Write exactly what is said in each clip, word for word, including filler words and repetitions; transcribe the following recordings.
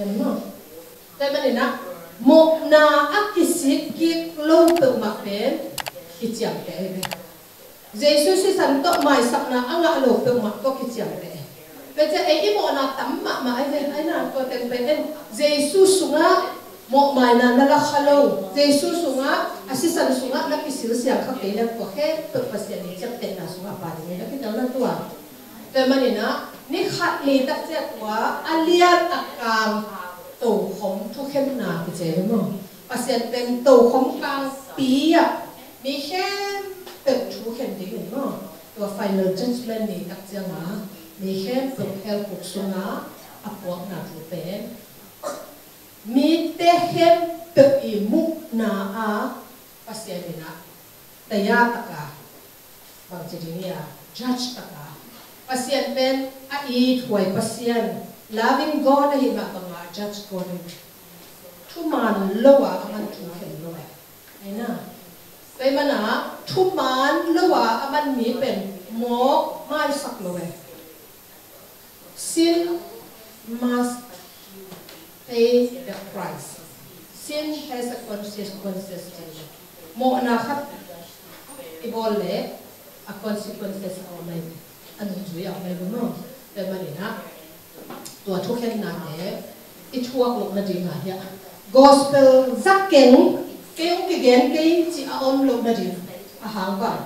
Tua ahih manin ah, mawhna a kisik kik lo peuhmah pen kiciamteh hi ve. Jesu sisan tawh maisakna a ngah lo peuhmah tawh kiciamteh hi. Tua ciang ei i mawhna tam mahmah ahi ve, ahi na, tua teng pen en. Jesu sungah mawhmaina na la kha lo, Jesu sungah, a sisan sungah na kisil siang kha kei leh tua khempeuh Pasian i ciaptehna sungah a pha ding hi, na kitel na tua. Tua ahih manin ah, ni khat ni tak ciang tua a lian a kang tokhom thukhenna kici hi maw. Pasian pen tokhom kangpi ah mi khempeuh thukhen ding hi maw. Tua final judgment ni tak ciang a mi khempeuh hell khuk sungah a puakna thu pen mite khempeuh i muhna ah Pasian in ah taya taka, bangci ding hi a, judge taka, Pasian pen a ithuai Pasian, loving God ahih mah bangin judge God hi. Thuman lo a a man thukhen lo a, ahi na. Tua ahih manin ah thuman lo a a man mi pen mawk maisak lo a. Sin must pay the price. Sin has a consequences. Mawhna khat i bawl leh a consequences a om ahi ve. A nungzui a om ahi ve maw. Tua ahih manin ah tua thukhennate i thuak loh nading ah hiah gospel zak keng, kei hong kigen kei cih a om loh nading a hang bang.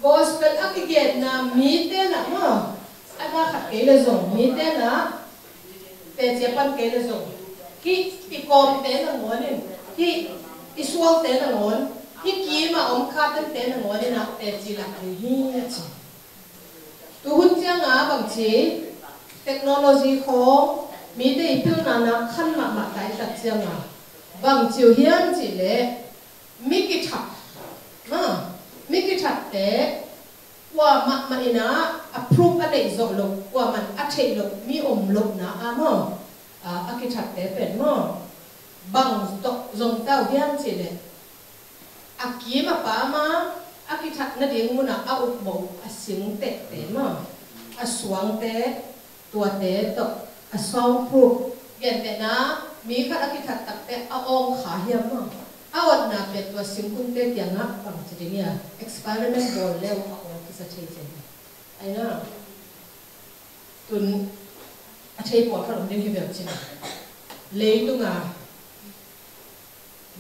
Gospel a kigenna mite na maw, a na khat kei le zong mite na teci a pan kei le zong, hih i kawmte nangawn in, hih i sualte nangawn, hih kim a om khatente nangawn in ah teci lak ding hi ci. Tuhun ciang a bangci technology khawng mite i pilna na khan mahmah ta i tak ciang a bangci uh hiam cih leh mi kithat, ha, mi kithatte kuamah mah in ah a proof a neih zawh loh, kuamah a theih loh mi om lohna ah maw, a, a kithatte pen maw, bang tawh zong ta uh hiam cih leh a kim a pam a, a kithat nading mun ah a ukmawh uh a singtehte maw, a suangte, tuate tawh a soundproof, gentehna mi khat a kithat takteh a awng kha hiam maw? A awtna pen tua singkungte kiangah bangci ding hiam, experiment bawl le uh a awng kisa thei zen. Ahi na, tun a thei pawlkhat om ding hi ve uh cin. Leitunga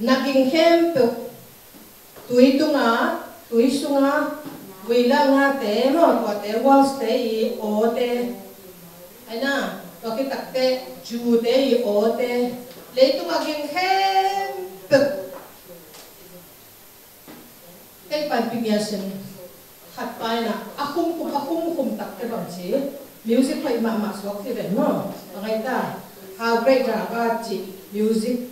na ging khempeuh, tui tunga, tui sunga, vuila ngate maw, tuate, walls te i awte, ahi na, tua khit takteh jute i awte, leitunga ging khempeuh. Kei pan pi ngia sin khat pa in ah a khumkhum, a khumkhum takteh bangci music hoih mahmah suak ci ven maw. Bang ahi ta, How Great Thou Art cih music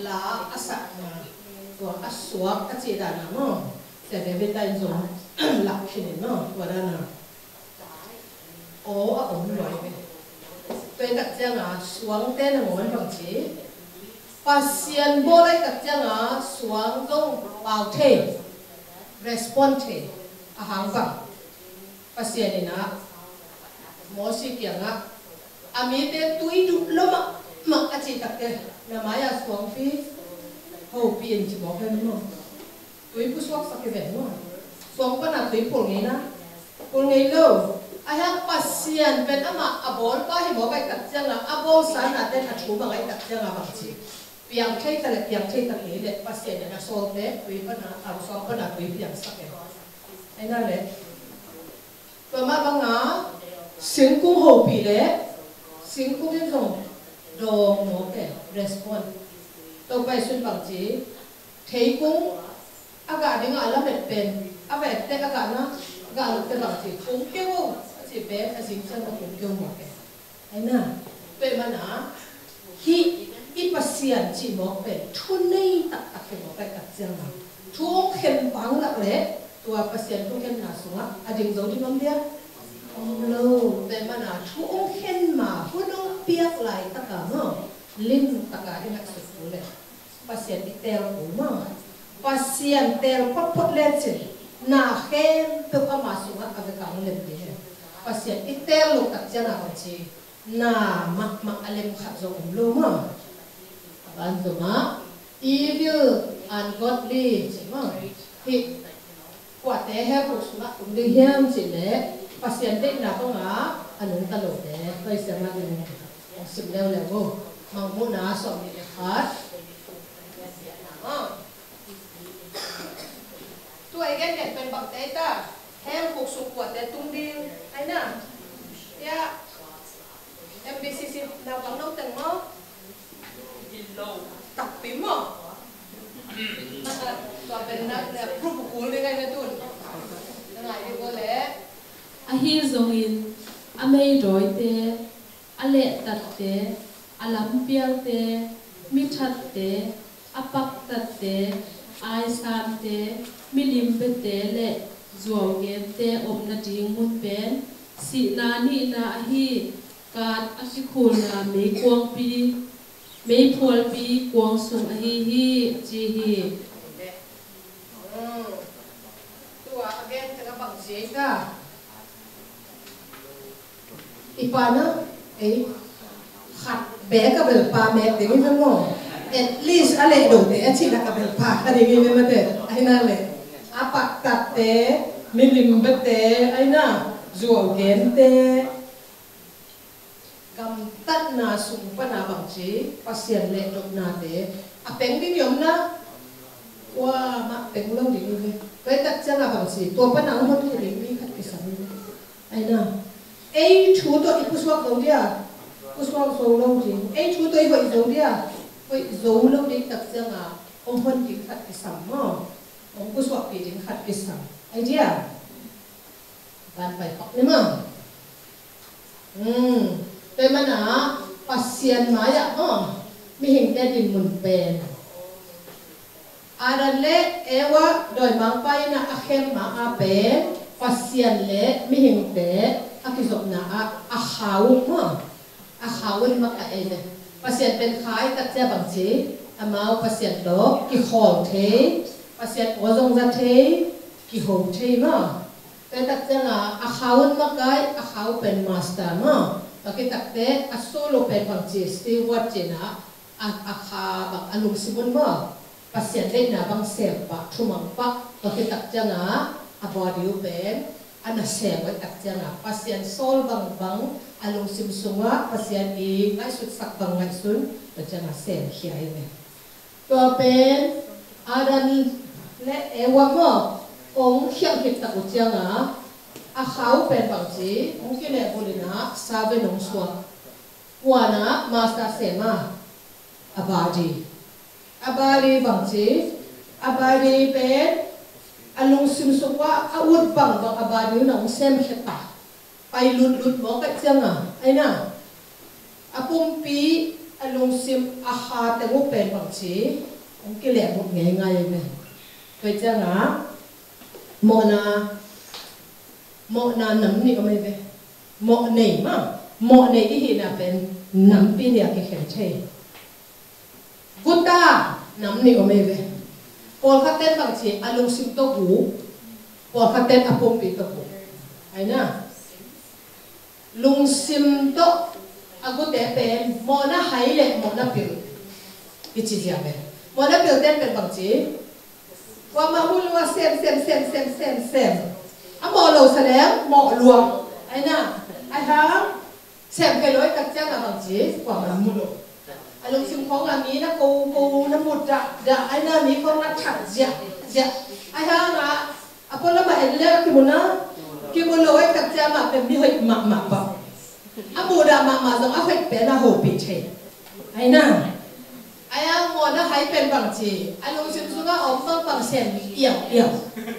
la a sakna, tua a suak a cih dan a maw, Sia David in zong lak khin in maw, tua dan a aw a om lua hi ve. Tua i tak ciang a suangte nangawn bangci, Pasian bawl a i tak ciang a suang zong pau thei, respond thei, a hang bang. Pasian in ah Mosi kiangah a mite tui duh lo mahmah a cih takteh na mai-ah suangpi hopih in ci mawk hi maw. Tui pusuaksak hi ven maw. Suang pana tui phul ngei na, phul ngei lo. Ahi hang Pasian pen amah a bawlpa hi mawk a i tak ciang a, a bawlsa nate a thu mang a i tak ciang a bangci, piang thei ta le piang thei ta kei le Pasian in a sawlte tui pana, a suang pana tui piangsak e. Ahi na le tua mah banga singkung hopih le singkung in zong dawng mawk e, respond. Topa i sun bangci, theikung a gah dingah a lamet pen a vekte a gahna, a gah lote bangci, kung keu o a cih pen a zing ciang a kung keu mawk e. Ahi na, tua ahih mana hih i Pasian cih mawk pen thu nei taktak hi mawk a i tak ciang a, thu hong khen pang lak leh tua Pasian thukhenna sungah a ding zo ding om dia? Om lo. Tua ahih mana thu hong khen ma, hun hong piak laitak a maw, lim taka i ngaihsut kul leh Pasian i teel kul maw. Pasian teel photphot lecin na khempeuh ama sungah a vekang lem ding hi. Pasian i teel loh tak ciang a bangci, na mahmah a lem khat zong om lo maw? A ban zong ah evil, ungodly ci maw? Hih kuate hell khuk sungah tung ding hiam cih leh Pasian deihna bangah a nungta lote, Pasian a ding hong sim leuleu uh. Mangmuhna sawmnih le khat. Tua i gengen pen bangte ta, hell khuk sung kuate tung ding ai na. Ya, M B C C naupang no teng maw? Takpi maw? Tua pen na, na proof kul ding ai na tun. Na ngai ding uh leh. Ahi zongin a meidawite, a lehtatte, a lampialte, mithatte, a paktatte, aisamte, milim bete le zuaugente om nading mun pen sihna nihna ahi kat a kikhulna meikuangpi, meiphualpi kuang sung ahi hi, a ci hi. Tua a gen teng a bang ci ei ta? I pa na, ei, khat bek a belpa mek ding hi ve maw? At least a lehdote a cihna ka belpa ka ding hi ve mate. Ahi na le, a paktatte, milim bete, ahi na, zuaugente, gamtatna sung pana bang ci, Pasian lehdopnate a peng ding i om na. Kuamah peng lo ding hi ve. Tua i tak ciangah bang ci, tua pana hong honkhia ding mi khat kisam hi ve. Ai na, ei thu tawh i pusuak zo dia, pusuak zo lo ding. Ei thu tawh i hoih zo dia, hoih zo lo ding. Tak ciangah hong hon ding khat kisam maw? Hong pusuakpih ding khat kisam. Ai dia? Van pai pak ni maw? Hmm. Tua manah Pasian mai-ah maw, mihingte dinmun pen, Adam le Eva dawimangpa in a khem ma a pen Pasian le mihingte a kizopna ah a khau uh maw? A khau un makaih ei le. Pasian pen kha i tak ciang bang ci, amau Pasian tawh kikhawl thei, Pasian aw zong za thei, kiho thei maw? Tua i tak ciangah a khau un makaih, a khau pen master maw? Tua khit takteh a solo pen bang ci, steward ci-in ah, a, a kha bang a lungsim un maw? Pasian deihna bang sem pah, thumang pah, tua khit tak ciangah a body uh pen a nasem uh tak ciangah Pasian sawl bangbang a lungsim sungah Pasian i ngaihsutsak bang ngaihsun, tua ciangah semkhia hi ve. Tua pen Adam le Eva maw, hong khialh khit tak uh ciangah a khau pen bang ci, hong kilehbulh in ah saven hong suak. Kua'n ah master sem a, a body. A body bang ci, a body pen a lungsim sung uah a ut bangbang a body un ah hong semkhia ta. Pai lutlut mawk ahih ciangah, ai na, a pumpi, a lungsim, a kha teng uh pen bang ci, hong kilehbulh ngeingai hi ve. Tua ciangah mawhna, mawhna nam nih om hi ve. Mawh nei maw? Mawh nei i hihna pen nampi nih a kikhen thei. Guta nam nih om hi ve. Pawlkhat ten bang ci, a lungsim tawh gu. Pawlkhat ten a pumpi tawh gu. Ai na, lungsim tawh a gute pen mawhna hai le mawhna pil i ci zia ve. Mawhna pil ten pen bang ci, kuamah mu lua, sem, sem, sem, sem, sem, sem. A mawh lo sa leng mawh lua. Ai na, ai hang, sem kei lo i tak ciangah bang ci, kuamah mu lo. A lungsim khawngah mi na ko ko, na mu dah dah, ai na, mi khawng na that ziah ziah. Ai hang ah, a pualam ah en leng a kimu na, kimu lo i tak ciangah pen mi hoih mahmah pah. A muhdah mahmah zong a hoih pen a hopih thei. Ai na, ai a mawhna hai pen bang ci, a lungsim sungah a om bangbang sem iauiau.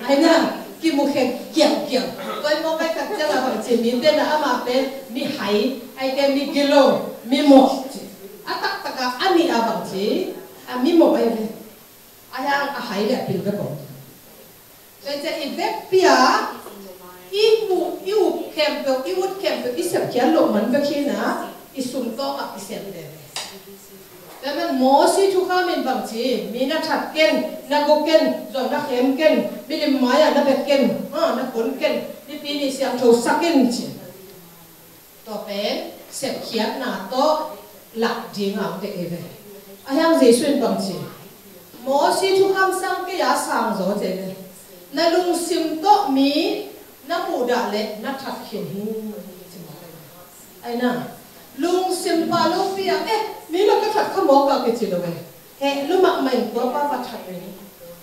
Ai na, kimu khen kiaukiau. Tua i mawh i tak ciangah bang ci, mite na amah pen mi hai, ai ke mi gilo, mi mawh ci. A taktak ah a nih ah bang ci, a mi mawh ai ve. Ai a, a hai le a pil bek om. Tua ciang i vekpi a, i mu, i up khempeuh, i ut khempeuh i sepkhiat loh man vek hi-in ah, i sumtawng ah i sem lel. Tua man Mosi thukham in bang ci, mi na that ken, na gu ken, zuau na khem ken, milim mai-ah na bek ken, ha, na kun ken, Mipi ni siangtho sak in ci. Tua pen sepkhiatna tawh lak ding a om te ei ve. A hiang Jesu in bang ci, Mosi thukham sang kei a sang zaw te ve. Na lungsim tawh mi na muhdah le na that khin hi. Ai na, lungsim pa lopi a, eh, mi na ka that kha mawk a kici lo ve. He, lu mahmah in tua pa va that ve.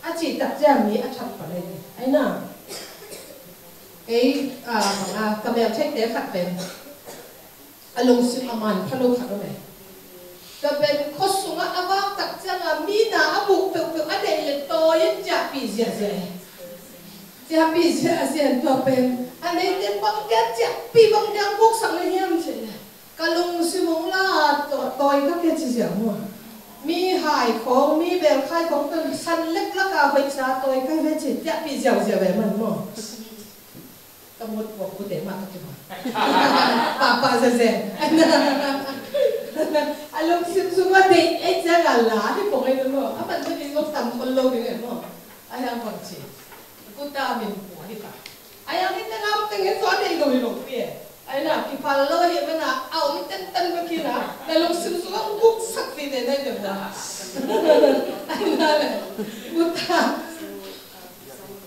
A cih tak ciang mi a that pa le. Ai na. Ei, a, bang a, ka mel theite khat pen a lungsim a man pha lo khat om e. Tua pen khuasungah a vak tak ciangin mi na a buh peuhpeuh a deih le tawi in ciahpih ziahziah e. Ciahpih ziahziah in tua pen a neite bang dia ciahpih bang dia guksak na hiam cih le, ka lungsim hong la tawi ka ke ci ziah maw. Mi hai khawng, mi belkhai khawng pen san lek laka hoihsa tawi ka ve ci ciahpih ziahziah ve man maw. Ka mut kua kute mah ka kima. Papa zeze. A lungsim sungah deih ei ciang a la hi pong ei lo. A man tawh ding zong tam khol lo ding ei maw. A hiang bang ci. Guta min pua hi ta. A hiang hi teng a om teng hi zong a deih lo hi lo pi e. Ai na, kiphal lo hi mana a om tenten bek hi na. Na lungsim sungah guksak pi ve na hi deuh na. Ai na le. Guta.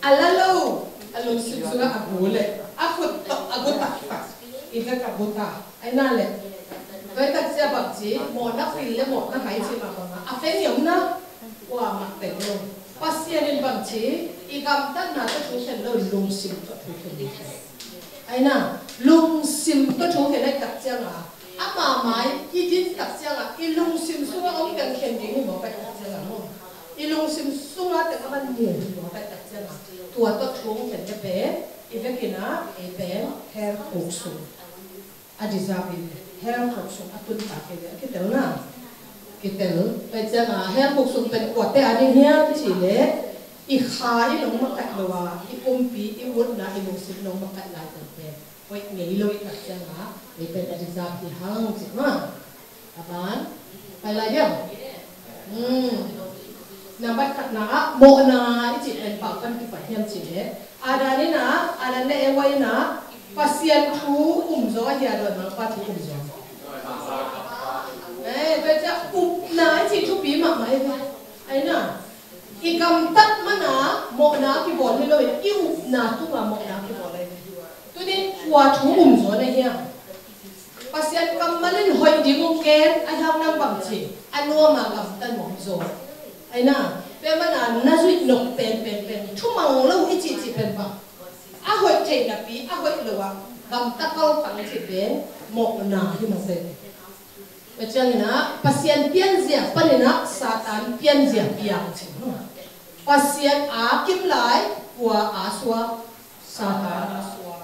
A la lo, a lungsim sungah a gu le, a khut tawh a gu taktak. I vek a gu ta, ai na le. Tua i tak cia bang ci, mawhna pil le mawhna hai ci mah bangah a fe niamna, kuamah teng lo. Pasian in bang ci, i gamtatna tawh thu khen lo, lungsim tawh thu khen lo. Ai na, lungsim tawh thu khen ai tak ciangah, ama mai i din tak ciangah, i lungsim sungah om keng khen ding hi mawk ai tak ciangah maw. I lungsim sungah teng a man mu hi mawk ai tak ciangah, tua tawh thu khen te pen, i vekin ah, ei pen, hell khuk sung. A deserve in, hell khuk sung a tun ta kei ve, a kitel na. Kitel, pai ciangah, hell khuk sung pen kuate a ding hiam cih leh, i kha i nong makaih lo a, i pumpi, i utna, i lungsim nong makaih lai pen pen. Hoih ngei lo i tak ciangah, ei pen a deserve hi hang cih mah. A ban, pai lai diam. Hmm. Nambat khatna ah, mawhna i cih pen bang pan kipat hiam cih leh. Adam in ah, Adam le Eva in ah, Pasian thu um zaw a hia, dawi mangpa thu um zaw. Eh, tua ciah upna i cih thupi mahmah hi ve. Ai na. I gamtat mana mawhna kibawl hi lo in, i upna tunga mawhna kibawl hi. Tuni kua thu um zaw na hiam? Pasian kammal in hoih ding hong gen, a hiang nang bang ci, a nuam a gamtat nuam zaw. Ai na, tua mana na zuih nop pen, pen, pen, thumang lo i cih cih pen bang. A hoih theih napi, a hoih lo ah, gamtat kalkang cih pen, mawhna hi mah se. Tua ciangin ah, Pasian pianzia panin ah, Satan pianzia piang cih. Pasian a kim lai, kua a suak, Satan a suak.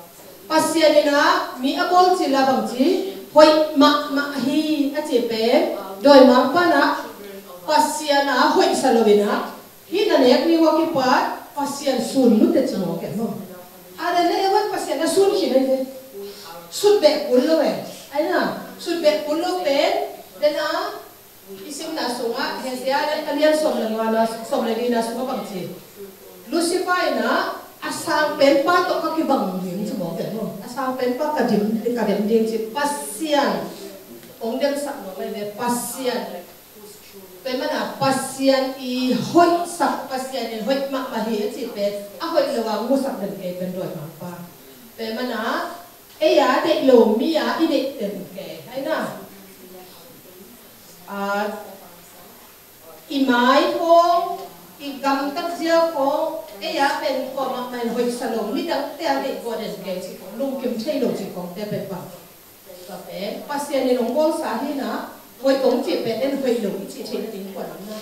Pasian in ah, mi a bawl cil a bang ci, hoih mahmah hi a ci pen, dawimangpa'n ah, Pasian a hoihsa lo in ah, hih na nek ni ua kipat, Pasian sun lute ci mawk e maw. Adam le Eva Pasian a sun khin ahi ve. Sut beh kul lo e. Ai na, sut beh kul lo pen, den a, i simna sungah, Hosea a lian sawm le nga na, sawm le li na sungah bang ci. Lucifer in ah, a sang penpa tawh ka kibang ding ci mawk e maw. A sang penpa ka dim, ka dem ding ci. Pasian hong demsak mawk ahi ve, Pasian. Tua mana Pasian i hoihsak, Pasian in hoih mahmah hi a cih pen, a hoih lo a musak den kei pen dawimangpa. Tua mana, ei a deih lo mi a i deih den kei. Ai na. A, i mai khawng, i gamtat zia khawng, ei a pen kuamah mah in hoihsa lo, midangte a deih kua den kei cih khawng, lungkim thei lo cih khawngte pen bang. Tua pen, Pasian in hong bawlsa hi na, hoih hong cih pen, en hoih lo i cih theih nading kua lam na.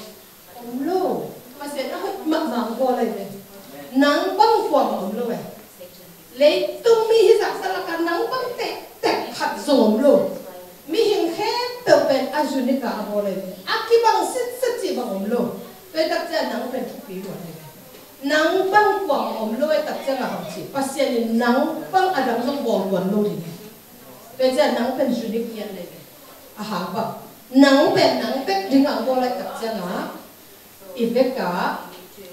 Om lo, Pasian a hoih mahmah hong bawl ahi ve. Nang bang kuamah om lo e. Leitung mi hi zahsa lakah nang bang tektek khat zong om lo. Mihing khempeuh pen a unique a bawl ahi ve. A kibang sitset cih bang om lo. Tua i tak ciang nang pen thupi luat ahi ve. Nang bang kuamah om lo e tak ciang a bang ci. Pasian in nang bang a dang zong bawl luat lo ding. Tua ciang nang pen unique ngiat leh a hang bang. Nang pen nang bek ding a bawl lai tak ciangin i vek a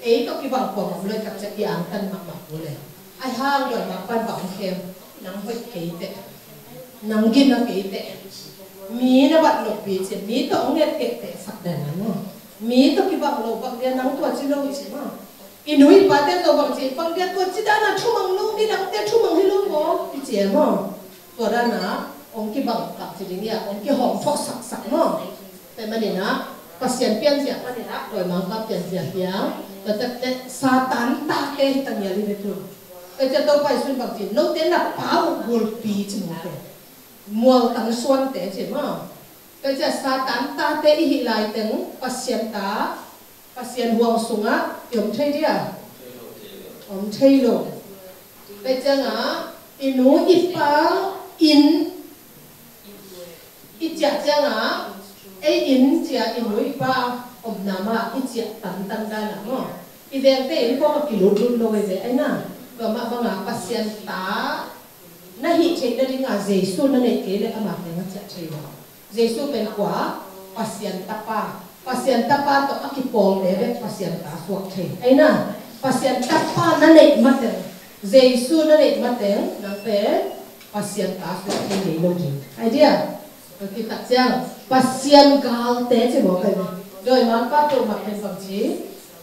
ei tawh kibang kuamah om lai tak ciang i angtan mahmah kul e. A hang dawimangpa'n bang khem, nang hoih kei teh. Nang gina kei teh. Mi na bat lopi ci, mi tawh hong etkeh teh sak dan a maw. Mi tawh kibang lo bang dia nang tua ci lo ci maw. I nu i pate tawh bang ci bang dia tua ci dan a thumang lo, nidangte thumang hi lo maw i ci e maw. Tua dan a hong kibang tak ci ding ia, hong kihawm thawh saksak maw. Tua manin ah Pasian pianzia panin ah dawimangpa pianzia piang. Tua ciang teh Satan tate hi ta ngial hi ve tu. Tua ciang Topa Jesuh in bang ci, note na pa uh gulpi ci mawk e. Mualtang suante ci maw. Tua ciang Satan tate i hih laiteng Pasian ta, Pasian huang sungah i om thei dia? Om thei lo. Tua ciangah i nu i pa in i ciah ciangah ei in cia i nu i pa omna mah i ciah tantan dan ah maw. I vengte in kong a kilutlut lo ei ve ai na. Tua mah bangah Pasian ta na hih theih nadingah Jesu na neih kei le amah teng a ciah thei lo. Jesu pen kua? Pasian tapa. Pasian tapa tawh a kipawlte bek Pasian ta suak thei. Ei na, Pasian tapa na neih mateng, Jesu na neih mateng nang pen Pasian ta suak thei ngei lo ding. Ai dia? Tua khit tak ciang Pasian galte ci mawk ai ve. Dawimangpa peuhmah pen bang ci,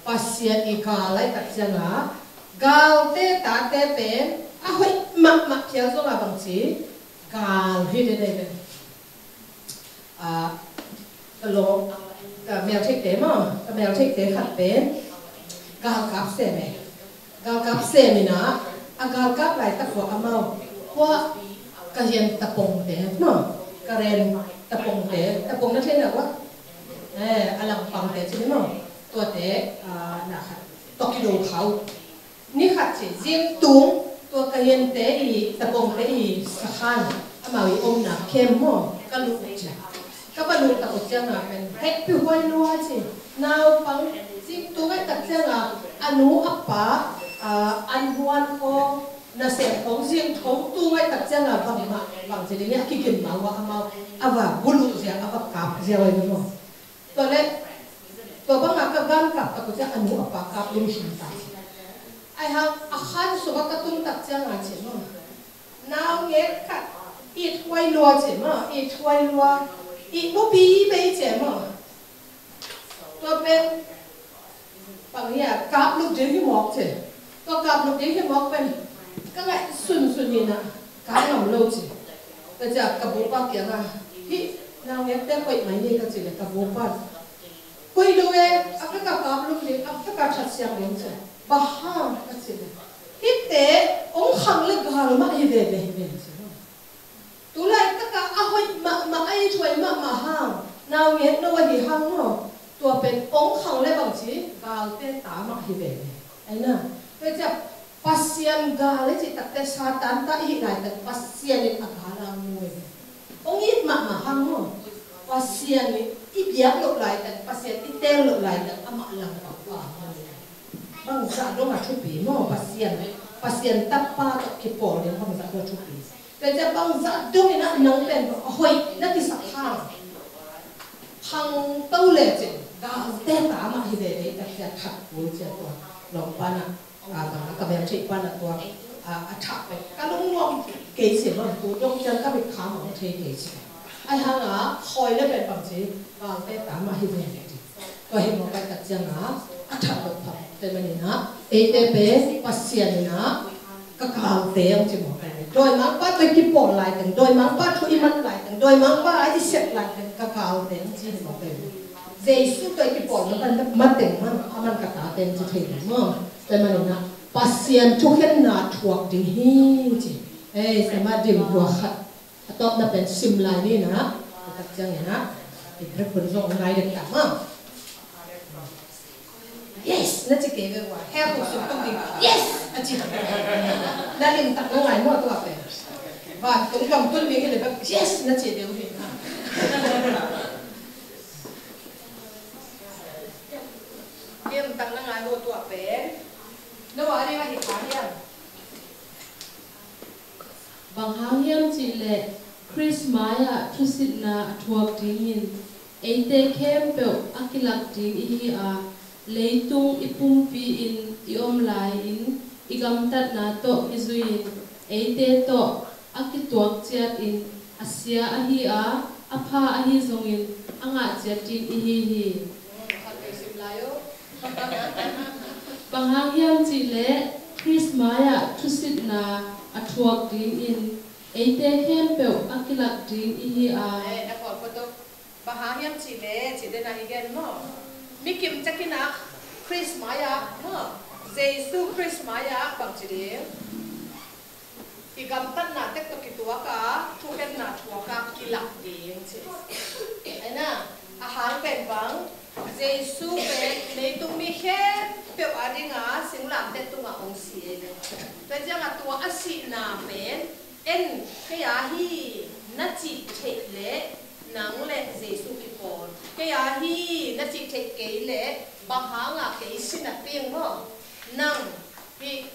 Pasian i gal ai tak ciangah galte tate pen a hoih mahmah phial zongah bang ci, gal hi den ai ve. Ah, ka lo, ka meltheihte maw, ka meltheihte khat pen galkap sem e. Galkap sem in ah, a galkap laitak uh ah amau kua, ka hian tapongte maw, ka ren tapongte, tapong na thei na kua, eh, a langpangte ci ni maw, tuate, ah, na khat tawh kido kha uh. Ni khat ci, zing tung tua ka hiante i, tapongte i sakhan amau i omna camp maw ka luh ci. Ka va luh tak uh ciangah pen hehpih huai lua ci. Naupang zing tung ai tak ciangah a nu a pa, ah, an huan khawng nasem khawng zing thong tung ai tak ciangah bangmah bang ci ding a kigin mau ah amau a va buluh zia a va kap zia huai maw. Tua le, tua bangah ka gan kap tak uh ciang a nu a pa kap lungsim ta. Ai hang a khan sungah ka tung tak ciangah ci maw. Naungek khat it huai lua ci maw, it huai lua. It mupi bei ci maw. Tua pen Pang hi a, kap luk ding hi mawk ci. Tua kap luk ding hi mawk pen ka ngaih sunsun hi na, kap ngam lo ci. Ka ci a ka bupa kiangah, hih naungekte koih mai ni ka ci le ka bupa koih lo e, a ka ka kap luk ding, a ka ka that siang ding ci. Bang hang ka ci le, hihte hong khang le gal mah hi veve hi ve ci. Tu laitakah a hoih mahmah, a ithuai mahmah hang, naungek no ahi hang maw, tua pen hong khang le bang ci, galte ta mah hi ve. Ai na, tua ciah Pasian gal i cih takte Satan ta i hih laitak Pasian in a gal a mu ve. Hong it mahmah hang maw, Pasian in i biak loh laitak, Pasian i teel loh laitak amah lang pangpang mu ve. Bangzah dong a thupi maw, Pasian, Pasian tapa tawh kipawl ding bangzah dong a thupi. Tua ciah bangzah dongin ah nang pen a hoih na kisak hang, khangto lecin galte ta mah hi veve, tua ciah that kul ciah tua lawmpa na, ah, bang a ka mel theih pa na tua, ah, a thah pen ka lungnuam kei ci bang, tu dong ciang ka mit kha mawng thei kei ci. Ai hang a khoi le pen bang ci, galte ta mah hi veve. Tua hi mawk ai tak ciangah a that loh phak te manin ah eite pen Pasian in ah ka galte hong ci mawk ai. Dawimangpa tawh i kipawl laiteng, dawimangpa thu i man laiteng, dawimangpa a i sep laiteng ka galte hong ci hi mawk ai. Jesu tawh i kipawl na man mateng man a man ka tate hong ci thei lo maw. Te manin ah Pasian thukhenna thuak ding hi ci. Ei, sema dim dua khat. A tawpna pen sim lai ni na, a tak ciangin ah, i break hun zong ngai dek ta maw. Yes, na ci kei ve ua, he hu sung tung ding, yes, a ci. Na lim tak na ngai maw tua pen. Vantung gam tun ding hi le bek, yes, na ci deuh hi na. Lim tak na ngai maw tua pen. Na wa ding a hi kha hiam. Bang hang hiam cih leh Khrist mai-ah thusitna a thuak dingin eite khempeuh a kilak ding ihi a, leitung i pumpi-in i om lai-in i gamtatna tawh kizui-in eite tawh a kituak ciatin A sia ahi a, a pha ahi zongin a ngah ciat ding ihi hi. Bang hang hiam cih leh Khrist mai-ah thusitna a thuak dingin eite khempeuh a kilak ding ihi a. Eh, na khawl photo. Bang hang hiam cih leh, cih dena i gen maw? Mi kimciat in ah Khrist mai-ah maw? Jesu Khrist mai-ah bang ci ding? I gamtatna tek tawh kituak a, thukhenna thuak a kilak ding ci. Aina, a hang pen bang, Jesu pen leitung mi khempeuh a dinga singlamteh tungah hong si ei. Tua ciangah tua a sihna pen, en, kei a hi na cih theih leh nang le Jesu kipawl. Kei a hi na cih theih kei leh bang hanga kei si na ping maw? Nang hih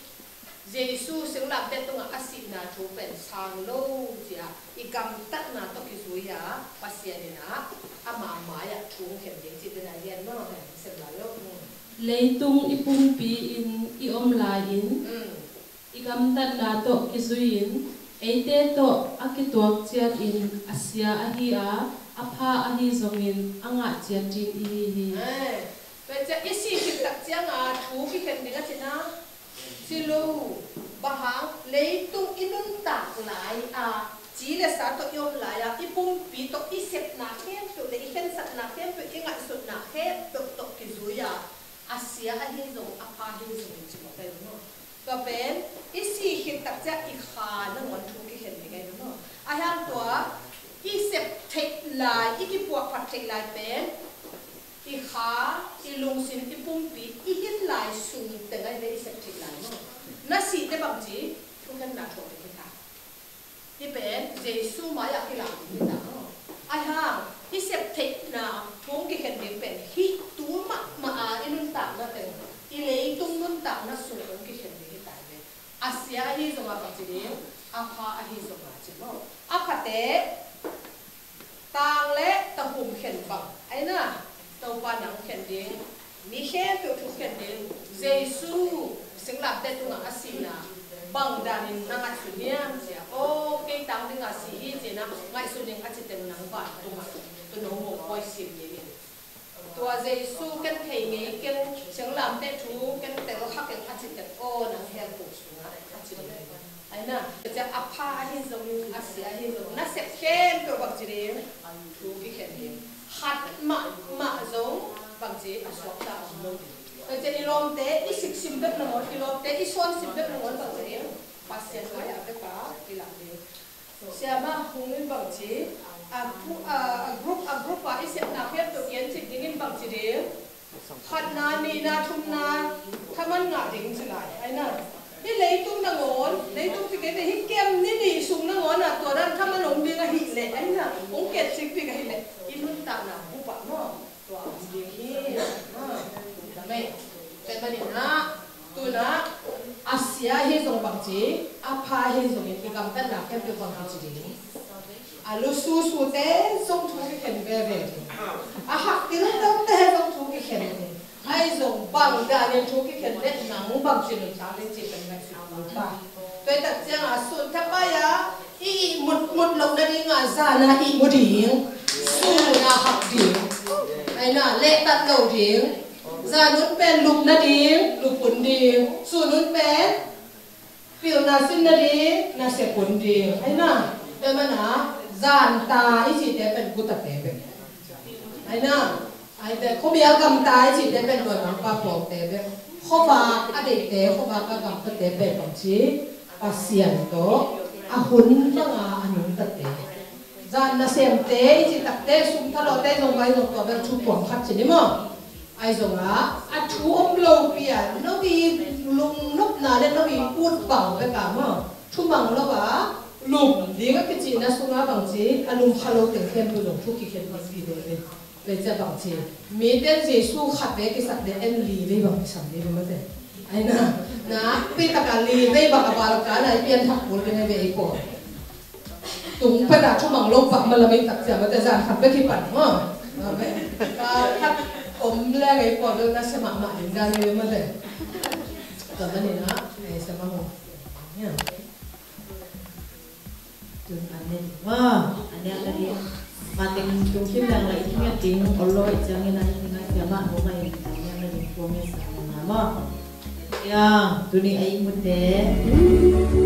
Jesu singlamteh tungah a sihna thu pen sang lo ci-a i gamtatna tawh kizui-a Pasian in ah ama mai-ah thu hong khen ding cih pen a lian maw? Sem lai lo. Leitung i pumpi in i om lai-in i gamtatna tawh kizui-in eite tawh a kituak ciatin a sia ahi a, a pha ahi zongin a ngah ciat ding ihi hi. Tua ciah i sih khit tak cianga thu kikhen ding a cina. Si lo, bang hang, leitung i nuntak lai a, ci le sa tawh i om lai a, i pumpi tawh i sepna khempeuh le i khensatna khempeuh, i ngaihsutna khempeuh tawh kizui a, a sia ahi zong, a pha ahi zong in ci mawk ahi lo maw? Tua pen i sih khit tak ciah i kha nangawn thu kikhen ding ahi lo maw? A hiang tua i sep theih lai, i kipuahphat theih lai pen i kha, i lungsim, i pumpi, i hin lai sung teng ahi ve i sep theih lai maw? Na sih teh bangci thukhenna thuak ding hi ta. Hih pen Jesu mai-ah kilak ding hi ta maw? Ahi hang i sep theihna thu hong kikhen ding pen hih tu mahmah a i nuntakna teng, i leitung nuntakna sung hong kikhen ding hi ta ve. A sia ahi zongah bangci ding, a pha ahi zongah ci maw? A phate tang le tahum khen bang aina, Topa nang khen ding, mi khempeuh thu khen ding, Jesu singlamteh tungah a sihna bang danin na ngaihsun hiam ci-a, aw kei tang dingah si hi ci-in a ngaihsun ding a ci teng nang vantungah tun hong hong pawi sim dingin. Tua Jesu ken thei ngei keng, singlamteh thu ken tel kha keng a ci teng aw nang hell kung sungah a ci ding. Aina, tua ciah a pha ahi zong, a sia ahi zong, na sep khempeuh bang ci ding, thu kikhen ding. Khat mahmah zong bang ci a suakta om lo ding. Tua ciah i lawmte i siksim bek nangawn, i lawmte i suansim bek nangawn bang ci ding, Pasian mai-ah bek a kilak ding. Siama hong in bang ci, a group, a group, a group a i sepna khempeuh kian cik dingin bang ci ding. Khatna, nihna, thumna, thaman ngah ding ci lai. Aina, hih leitung nangawn, leitung ci kei te hih kem ni nih sung nangawn a tua dan thaman om ding ahih leh, aina, hong ket cik ding ahih leh, i nuntakna bup ah maw? Tua om ding hi. Amen. Tua manin ah, tuna, a sia hi zong bang ci, a pha hi zongin i gamtatna khempeuh bang hi ci ding. A lususu te zong thu kikhen veve ding. A hak kilawm te zong thu kikhen ding. Ahi zong bang danin thu kikhen leh nang bang ci nuntak ding ci pen ngaihsut kul ta. Tua hi tak ciangin sun thapai a i ihmut mut loh nadingin zan a ihmu ding, sun a hak ding. Aina lehtat lo ding. Zan un pen lup nading, lup un ding. Sun un pen pilna sin nading, na sep un ding. Aina, tua mana, zanta i cihte pen gutate bek. Aina, aite, khuamial gamta i cihte pen tua nangpa pawlte bek. Khuavak a deihte, khuavak a gamtate pen bang ci, Pasian tawh a hun banga a nungtate. Zan nasemte i cih takte, sum thalawhte zong vai zong tua bek thu puang khat ci ni maw? Ahi zongah a thu om lopi a, no i lungnopna le no i ut bang bek a maw? Thumang lo a, lum ding a kicihna sungah bang ci, a lum kha lo teng khempeuh zong thu kikhen ding hi veve. Tua ciah bang ci, mite in Jesu khat vei kisak le en li vei bang kisam ding hi mate. Aina, nakpi takin li vei bang a val ka na i pianthak kul ding hi vei ko. Tung pen a thumang lo pah ma lam i tak ciang mate zan khat bek hi pan maw. Amen. Ka khat om le ngai ko na sia mahmah ding dan hi mate. Tua manin ah, eh, sia mahmah. Ya. Tun an ne ding maw? An ne ka ding. Mateng tung kim leng la i ngat ding, ol lo i ciangin a i ngat ciang mah, mah in an ne ka ding, kua nge sa na maw? Yang, tuni a i mute.